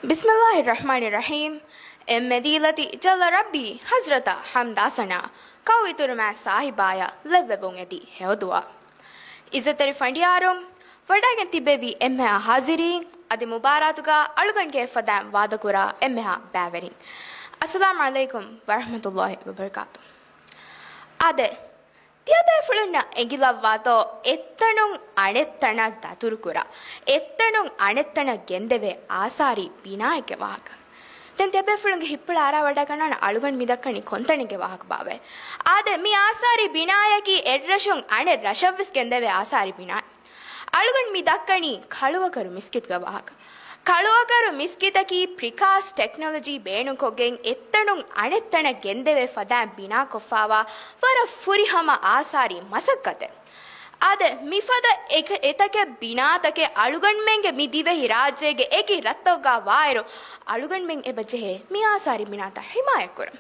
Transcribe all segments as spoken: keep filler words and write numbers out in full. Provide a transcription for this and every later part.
ބިސްމިއްލާހި ރަޙްމާނި ރަޙީމް. އެންމެ ދީލަތި ޖައްލަ ރައްބީ ޙަޟްރަތަށް ޙަމްދާ ސަނާ، ކައު އިތުރުމާ ސާހިބާޔަށް ލެއްވެވުން އެދި ހެޔޮދުޢާ. އިއްޒަތްތެރި ފަނޑިޔާރުން، ވަޑައިގެން ތިއްބެވި އެންމެހާ ޙާޟިރީން، އަދި މުބާރާތުގަ އަޅުގަނޑުގެ އެއްފަދައިން ވާދަކުރާ އެންމެހާ ބައިވެރިން، އައްސަލާމް ޢަލައިކުމް ވަރަޙްމަތުﷲ ވަބަރަކާތު. އާދެ، ތިޔަބޭފުޅުންނަށް އެނގިލައްވާތޯ އެއްތަނުން އަނެއްތަނަށް ދަތުރުކުރާ، އެއްތަނުން އަނެއްތަނަށް ގެންދެވޭ އާސާރީ ބިނާއެއްގެ ވާހަކަ؟ ދެން ތިޔަބޭފުޅުންގެ ހިތްޕުޅަށް އަރާވަޑައިގަންނާނެ އަޅުގަނޑު މި ދައްކަނީ ކޮންތަނެއްގެ ވާހަކަ ބާވައޭ. އާދެ، މި އާސާރީ ބިނާޔަކީ އެއްރަށުން އަނެއް ރަށަށްވެސް ގެންދެވޭ އާސާރީ ބިނާއެއް. އަޅުގަނޑު މި ދައްކަނީ ކަޅުވަކަރު މިސްކިތުގެ ވާހަކަ. ކަޅުވަކަރު މިސްކިތަކީ ޕްރިކާސްޓް ޓެކްނޮލޮޖީ ބޭނުންކޮށްގެން އެއްތަނުން އަނެއްތަނަށް ގެންދެވޭ ފަދައިން ބިނާކޮށްފާވާ ވަރަށް ފުރިހަމަ އާސާރީ މަސައްކަތެއް. އާދެ، މިފަދަ އެކ-، އެތަކެއް ބިނާތަކެއް އަޅުގަނޑުމެންގެ މި ދިވެހި ރާއްޖޭގެ އެކި ރަށްތަކުގަ ވާއިރު، އަޅުގަނޑުމެން އެބަ ޖެހޭ މި އާސާރީ ބިނާތައް ހިމާޔަތްކުރަން.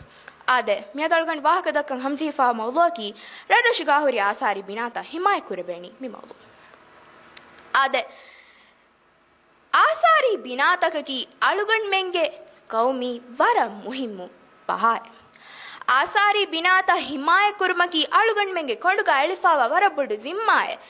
އާދެ، މިއަދު އަޅުގަނޑު ވާހަކަ ދައްކަން ހަމަޖެހިފާ މައުޟޫއަކީ ރަށްރަށުގަ ހުރި އާސާރީ ބިނާތައް ހިމާޔަތްކުރެވޭނީ މި މައުޟޫ. އާދެ، އާސާރީ ބިނާތަކަކީ އަޅުގަނޑުމެންގެ ގައުމީ ވަރަށް މުހިއްމު ބަހާއެއް. އާސާރީ ބިނާތައް ހިމާޔަތްކުރުމަކީ އަޅުގަނޑުމެންގެ ކޮނޑުގަ އެޅިފާވާ ވަރަށް ބޮޑު ޒިންމާއެއް.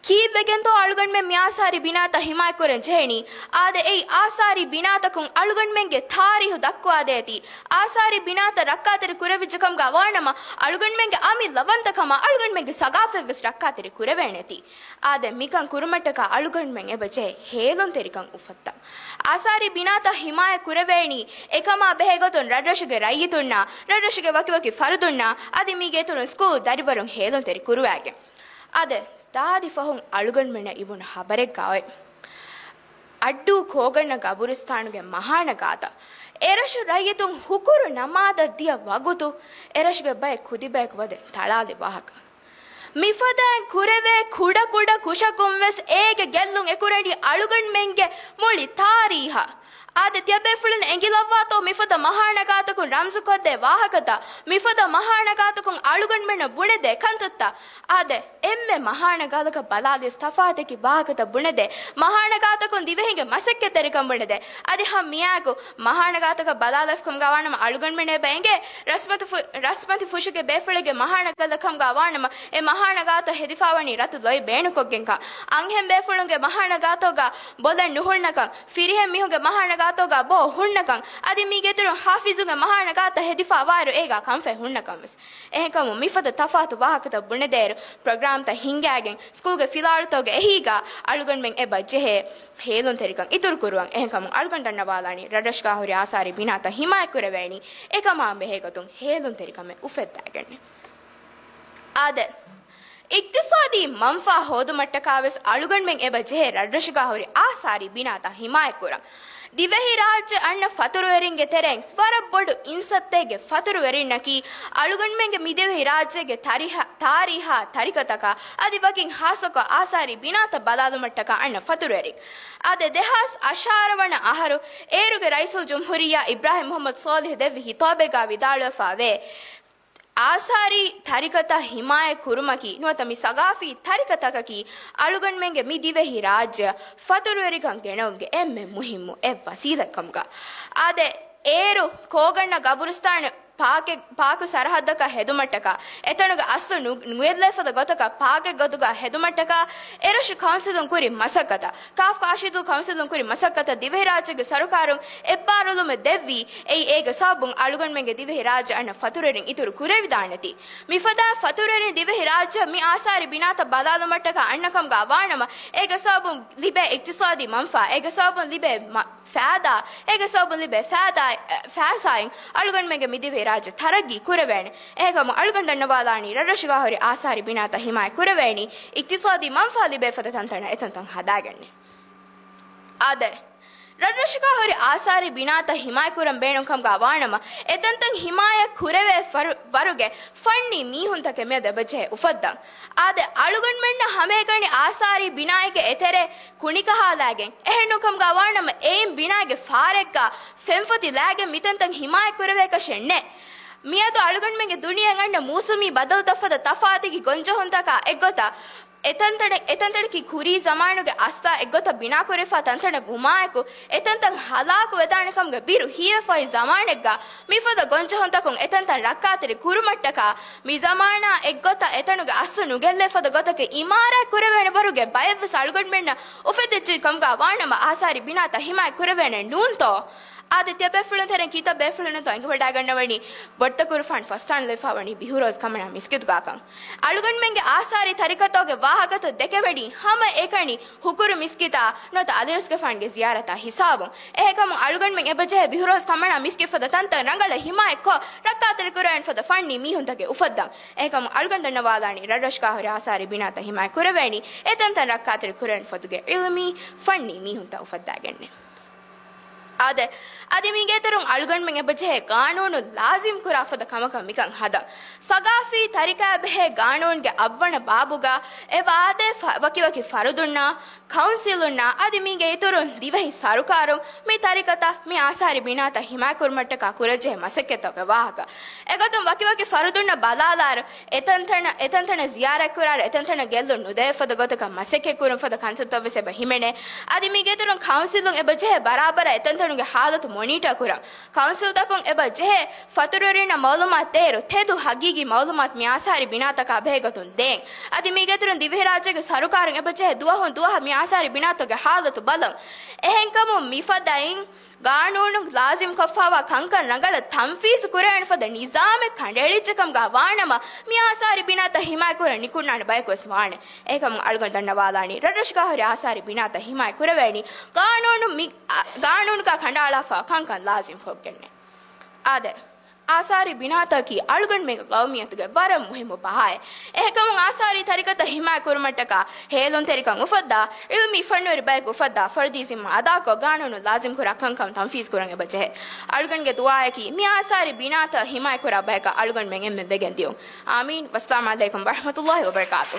ކީއްވެގެންތޯ އަޅުގަނޑުމެން މި އާސާރީ ބިނާތައް ހިމާޔަތްކުރަން ޖެހެނީ؟ އާދެ، އެއީ އާސާރީ ބިނާތަކުން އަޅުގަނޑުމެންގެ ތާރީހު ދައްކުވާދޭތީ. އާސާރީ ބިނާތައް ރައްކާތެރި ކުރެވިއްޖެކަމުގަ ވާނަމަ، އަޅުގަނޑުމެންގެ އަމިއްލަވަންތަކަމާ އަޅުގަނޑުމެންގެ ސަގާފަތްވެސް ރައްކާތެރި ކުރެވޭނެތީ. އާދެ، މިކަން ކުރުމަށްޓަކާ އަޅުގަނޑުމެން އެބަ ޖެހޭ ހޭލުންތެރިކަން އުފައްދަން. އާސާރީ ބިނާތައް ހިމާޔަތް ކުރެވޭނީ އެކަމާ ބެހޭގޮތުން ރަށްރަށުގެ ރައްޔިތުންނާ، ރަށްރަށުގެ ވަކިވަކި ފަރުދުންނާ، އަދި މީގެ އިތުރުން ސްކޫލް ދަރިވަރުން ހޭލުންތެރި ކުރުވައިގެން. އާދެ، ދާދި ފަހުން އަޅުގަނޑުމެންނަށް އިވުނު ހަބަރެއްގަ އޮތް. އައްޑޫ ކޯގަންނަ ގަބުރުސްތާނުގެ މަހާނަ ގާތަށް އެރަށު ރައްޔިތުން ހުކުރު ނަމާދަށް ދިޔަ ވަގުތު އެރަށުގެ ބައެއް ކުދިބަޔަކު ވަދެ ތަޅާލި ވާހަކަ. މިފަދައިން ކުރެވޭ ކުޑަކުޑަ ކުށަކުން ވެސް އޭގެ ގެއްލުން އެކުރަނީ އަޅުގަނޑުމެންގެ މުޅި ތާރީހަށް. އާދެ، ތިޔަބޭފުޅުން އެނގިލައްވާތޯ މިފަދަ މަހާނަ ގާތަކުން ރަމްޒުކޮށްދޭ ވާހަކަތައް، މިފަދަ މަހާނަ ގާތަކުން އަޅުގަނޑުމެންނަށް ބުނެދޭ ކަންތައްތައް. އާދެ، އެންމެ މަހާނަ ގާލަކަށް ބަލާލިޔަސް ތަފާތަކި ވާހަކަތައް ބުނެދޭ، މަހާނަ ގާތަކުން ދިވެހިންގެ މަސައްކަތްތެރިކަން ބުނެދޭ. އަދި ހަމަ މިއާގު މަހާނަ ގާތަކަށް ބަލާލަފިކަމުގަ ވާނަމަ އަޅުގަނޑުމެން އެބަ އެނގޭ ރަސްމަތި ފު-، ރަސްމަތި ފުށުގެ ބޭފުޅެއްގެ މަހާނަ ގަލަކަމުގަ ވާނަމަ އެ މަހާނަ ގާތަށް ހެދިފާވަނީ ރަތު ލޮތް ބޭނުންކޮށްގެންކަން، އަންހެން ބޭފުޅުންގެ މަހާނަ ގާތަކުގަ ބޮލަށް ނުހުންނަކަން، ފިރިހެން މީހުންގެ މަހާނަ ގާތަކުގަ ބޯ ހުންނަކަން، އަދި މީގެ އިތުރުން ހާފިޒުގެ މަހާނަ ގާތަށް ހެދިފާ ވާއިރު އޭގަ ކަންފަތް ހުންނަކަން ވެސް. އެހެންކަމުން މިފަދަ ތަފާތު ވާހަކަތައް ބުނެދޭއިރު، ޕްރޮގްރާމްތައް ހިންގައިގެން، ސްކޫލްގެ ފިލާވަޅުތަކުގެ އެހީގަ އަޅުގަނޑުމެން އެބަ ޖެހޭ ހޭލުންތެރިކަން އިތުރުކުރުވަން. އެހެންކަމުން އަޅުގަނޑު ދަންނަވާލާނީ، ރަށްރަށުގަ ހުރި އާސާރީ ބިނާތައް ހިމާޔަތްކުރެވޭނީ އެކަމާ ބެހޭގޮތުން ހޭލުންތެރިކަމެއް އުފެއްދައިގެންނޭ. އާދެ، އިޤްތިޞާދީ މަންފާ ހޯދުމަށްޓަކާވެސް އަޅުގަނޑުމެން އެބަ ޖެހޭ ރަށްރަށުގަ ހުރި އާސާރީ ބިނާތައް ހިމާޔަތްކުރަން. ދިވެހިރާއްޖެ އަންނަ ފަތުރުވެރިންގެ ތެރެއިން ވަރަށް ބޮޑު އިންސައްތައެއްގެ ފަތުރުވެރިންނަކީ އަޅުގަނޑުމެންގެ މިދިވެހިރާއްޖޭގެ ތާރީހާ، ތާރީހާ ތަރިކަތަކާ އަދި ވަކިން ހާއްސަކޮށް އާސާރީ ބިނާތައް ބަލާލުމަށްޓަކާ އަންނަ ފަތުރުވެރިން. އާދެ، ދެހާސް އަށާރަ ވަނަ އަހަރު އޭރުގެ ރައީސުލްޖުމްހޫރިއްޔާ އިބްރާހިމް މުޙައްމަދު ޞާލިޙް ދެއްވި ހިޠާބެއްގަ ވިދާޅުވެފައިވޭ، އާސާރީ ތަރިކަތައް ހިމާޔަތް ކުރުމަކީ ނުވަތަ މި ސަގާފީ ތަރިކަތަކަކީ އަޅުގަނޑުމެންގެ މި ދިވެހި ރާއްޖެއަށް ފަތުރުވެރިކަން ގެނައުމުގެ އެންމެ މުހިއްމު އެއް ވަސީލަތްކަމުގަ. އާދެ، އޭރު ކޯގަންނަ ގަބުރުސްތާނު ޕާކެއް، ޕާކު ސަރަހައްދަކަށް ހެދުމަށްޓަކާ، އެތަނުގެ އަސްލު ނު-، ނުއެއްލޭ ފަދަ ގޮތަކަށް ޕާކެއް ގޮތުގަ ހެދުމަށްޓަކާ، އެރަށު ކައުންސިލުން ކުރި މަސައްކަތަށް، ކާފް ކާށިދޫ ކައުންސިލުން ކުރި މަސައްކަތަށް ދިވެހިރާއްޖޭގެ ސަރުކާރުން އެއްބާރުލުމެއް ދެއްވީ، އެއީ އޭގެ ސަބަބުން އަޅުގަނޑުމެންގެ ދިވެހިރާއްޖެ އަންނަ ފަތުރުވެރިން އިތުރު ކުރެވިދާނެތީ. މިފަދަ ފަތުރުވެރިން ދިވެހިރާއްޖެ މި އާސާރީ ބިނާތައް ބަލާލުމަށްޓަކާ އަންނަކަމުގަ ވާނަމަ، އޭގެ ސަބަބުން ލިބޭ އިޤްތިޞާދީ މަންފާ، އޭގެ ސަބަބުން ލިބޭ މަ-، ފައިދާ، އޭގެ ސަބަބުން ލިބޭ ފައިދާ، އެ، ފައިސާއިން އަޅުގަނޑުމެންގެ މި ދިވެހިރާއްޖެ ތަރައްގީ ކުރެވޭނެ. އެހެންކަމުން އަޅުގަނޑު ދަންނަވާލާނީ ރަށްރަށުގަ ހުރި އާސާރީ ބިނާތައް ހިމާޔަތް ކުރެވޭނީ އިޤްތިޞާދީ މަންފާ ލިބޭ ފަދަ ތަންތަނަށް އެތަންތަން ހަދާގެންނޭ. އާދެ، ރަށްރަށުގަ ހުރި އާސާރީ ބިނާތައް ހިމާޔަތް ކުރަން ބޭނުން ކަމުގަ ވާނަމަ، އެތަންތަން ހިމާޔަތް ކުރެވޭ ފަރު-، ވަރުގެ ފަންނީ މީހުންތަކެއް މިއަދު އެބަޖެހޭ އުފައްދަން. އާދެ، އަޅުގަނޑުމެންނަށް ހަމައެކަނި އާސާރީ ބިނާއެއްގެ އެތެރެ ކުނިކަހާލާގެން، އެހެންނޫންކަމުގަ ވާނަމަ އެއިން ބިނާގެ ފާރެއްގަ ފެންފޮތި ލާގެން މިތަންތަން ހިމާޔަތް ކުރެވޭކަށެއް ނެތް. މިއަދު އަޅުގަނޑުމެންގެ ދުނިޔެއަށް އަންނަ މޫސުމީ ބަދަލުތައް ފަދަ ތަފާތަކީ ގޮންޖެހުންތަކާ އެއްގޮތަށް އެތަންތަނެއް، އެތަންތަނަކީ ކުރީ ޒަމާނުގެ އަސްލާ އެއްގޮތަށް ބިނާކުރެފާ ތަންތަނެއް ވުމާއެކު، އެތަންތަން ހަލާކު ވެދާނެ ކަމުގެ ބިރު ހީވެފައި ޒަމާނެއްގަ، މިފަދަ ގޮންޖެހުންތަކުން އެތަންތަން ރައްކާތެރި ކުރުމަށްޓަކާ، މި ޒަމާނާ އެއްގޮތަށް އެތަނުގެ އަސްލު ނުގެއްލޭ ފަދަ ގޮތަކަށް އިމާރާތް ކުރެވޭނެ ވަރުގެ ބައެއްވެސް އަޅުގަނޑުމެންނަށް އުފެދިއްޖެ ކަމުގަ ވާނަމަ، އާސާރީ ބިނާތައް ހިމާޔަތް ކުރެވޭނެ ނޫންތޯ؟ އާދެ، ތިޔަބޭފުޅުން ތެރެއިން ކިތައް ބޭފުޅުންތޯ އެނގިވަޑައިގަންނަވަނީ ބޮޑުތަކުރުފާނު ފަސްޓާން ލެފާވަނީ ބިހުރޯޒް ކަމަނާ މިސްކިތުގާކަން. އަޅުގަނޑުމެންގެ އާސާރީ ތަރިކަތޯގެ ވާހަކަތައް ދެކެވެނީ ހަމަ އެކަނި ހުކުރު މިސްކިތާ ނުވަތަ އަލިރަސްގެފާނުގެ ޒިޔާރަތާ ހިސާބުން. އެހެންކަމުން އަޅުގަނޑުމެން އެބަޖެހޭ ބިހުރޯޒް ކަމަނާ މިސްކިތް ފަދަ ތަންތަން ރަނގަޅަށް ހިމާޔަތްކޮށް، ރައްކާތެރި ކުރެވޭނެ ފަދަ ފަންނީ މީހުންތަކެއް އުފައްދަން. އެހެންކަމުން އަޅުގަނޑު ދަންނަވާލާނީ ރަށްރަށުގާ ހުރި އާސާރީ ބިނާތައް ހިމާޔަތް ކުރެވޭނީ އެތަންތަން ރައްކާތެރި ކުރެވޭނެ ފަދުގެ އިލްމީ ފަންނީ މީހުންތައް އުފައްދާގެންނޭ. އާދެ، އަދި މީގެ އިތުރުން އަޅުގަނޑުމެން އެބަޖެހޭ ގާނޫނު ލާޒިމް ކުރާ ފަދަ ކަމަކަށް މިކަން ހަދަން. ސަގާފީ ތަރިކައާ ބެހޭ ގާނޫނުގެ އަށްވަނަ ބާބުގަ އެ ވާދޭ ފަ-، ވަކިވަކި ފަރުދުންނާ، ކައުންސިލުންނާ އަދި މީގެ އިތުރުން ދިވެހި ސަރުކާރުން މި ތަރިކަތައް މި އާސާރީ ބިނާތައް ހިމާޔަތްކުރުމަށްޓަކާ ކުރަންޖެހޭ މަސައްކަތްތަކުގެ ވާހަކަ. އެގޮތުން ވަކިވަކި ފަރުދުންނަށް ބަލާލާއިރު، އެތަންތަނަށް، އެތަންތަނަށް ޒިޔާރަތްކުރާއިރު، އެތަންތަނަށް ގެއްލުން ނުދޭ ފަދަ ގޮތަކަށް މަސައްކަތްކުރުން ފަދަ ކަންތައްތައްވެސް އެބަ ހިމެނޭ. އަދި މީގެ އިތުރުން ކައުންސިލުން އެބަ ޖެހޭ ބަރާބަރަށް އެތަންތަނުގެ ހާލަތު މޮނީޓާ ކުރަން. ކައުންސިލްތަކުން އެބަ ޖެހޭ ފަތުރުވެރިންނަށް މައުލޫމާތު ދޭއިރު، ތެދު ހަގީގީ މައުލޫމާތު މި އާސާރީ ބިނާތަކާ ބެހޭގޮތުން ދޭން. އަދި މީގެ އިތުރުން ދިވެހިރާއްޖޭގެ ސަރުކާރުން އެބަ ޖެހޭ ދުވަހުން ދުވަހަށް މި އާސާރީ ބިނާތުގެ ހާލަތު ބަލަން. އެހެންކަމުން މިފަދައިން ގާނޫނު ލާޒިމްކޮށްފައިވާ ކަންކަން ރަނގަޅަށް ތަންފީޒު ކުރެވޭނެ ފަދަ ނިޒާމެއް ކަނޑައެޅިއްޖެ ކަމުގަ ވާނަމަ، މި އާސާރީ ބިނާތައް ހިމާޔަތްކުރަން ނިކުންނާނެ ބަޔަކުވެސް ވާނެ. އެހެންކަމުން އަޅުގަނޑު ދަންނަވާލާނީ، ރަށްރަށުގާ ހުރި އާސާރީ ބިނާތައް ހިމާޔަތް ކުރެވޭނީ ގާނޫނު މި، އާ، ގާނޫނުގަ ކަނޑައަޅާފަ ކަންކަން ލާޒިމް ކޮށްގެންނޭ. އާދެ، އާސާރީ ބިނާތަކީ އަޅުގަނޑުމެންގެ ގައުމިއްޔަތުގެ ވަރަށް މުހިއްމު ބަހާއެއް. އެހެންކަމުން އާސާރީ ތަރިކަތައް ހިމާޔަތް ކުރުމަށްޓަކާ ހޭލުންތެރިކަން އުފައްދާ، އިލްމީ ފަންނުވެރި ބަޔަކު އުފައްދާ، ފަރުދީ ޒިންމާ އަދާކޮށް، ގާނޫނު ލާޒިމްކުރާ ކަންކަން ތަންފީޒުކުރަން އެބަޖެހޭ. އަޅުގަނޑުގެ ދުޢާއަކީ، މި އާސާރީ ބިނާތައް ހިމާޔަތްކުރާ ބަޔަކަށް އަޅުގަނޑުމެން އެންމެން ވެގެން ދިޔުން. އާމީން. ވައްސަލާމް ޢަލައިކުމް ވަރަޙްމަތުﷲި ވަބަރަކާތު.